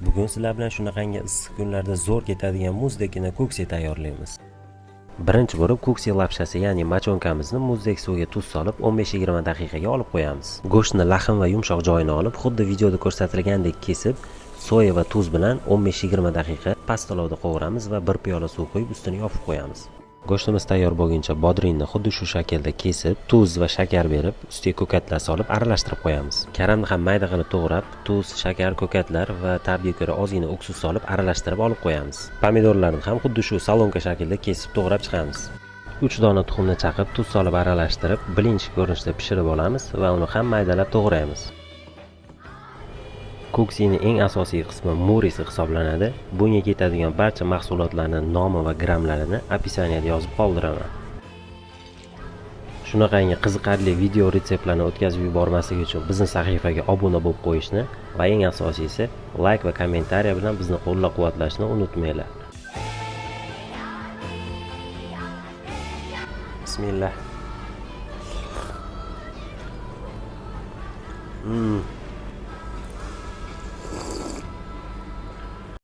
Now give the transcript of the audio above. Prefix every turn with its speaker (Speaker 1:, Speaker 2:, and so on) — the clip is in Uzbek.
Speaker 1: Bugun sizlar bilan shunaqangi issiq kunlarda zo'r ketadigan muzdekkina ko'ksi tayyorlaymiz. Birinchi bo'lib ko'ksi lapshasi, ya'ni machonkamizni muzdek suvga tuz solib 15-20 daqiqaga olib qo'yamiz. Go'shtni lahm va yumshoq joyini olib, xuddi videoda ko'rsatilgandek kesib, soya va tuz bilan 15-20 daqiqa past olovda qovuramiz va bir piyola suv quyib ustini yopib qo'yamiz. Go'shtimiz tayyor bo'lguncha bodringni xuddi shu shaklda kesib, tuz va shakar berib, ustiga ko'katlar solib aralashtirib qo'yamiz. Karamni ham mayda qilib to'g'rab, tuz, shakar, ko'katlar va ta'bga ko'ra ozgina uksus solib aralashtirib olib qo'yamiz. Pomidorlarni ham xuddi shu salonka shaklda kesib to'g'rab chiqamiz. 3 dona tuxumni chaqib, tuz solib aralashtirib, blinchik ko'rinishda pishirib olamiz va uni ham maydalab to'g'raymiz. Ko'ksining eng asosiy qismi murisi hisoblanadi. Bunga ketadigan barcha mahsulotlarning nomi va grammlarini описаниеda yozib qoldiraman. Shunaqangi qiziqarli video retseptlarni o'tkazib yubormaslik uchun bizni sahifaga obuna bo'lib qo'yishni va eng asosiysi layk va kommentariya bilan bizni qo'llab-quvvatlashni unutmanglar. Bismillah.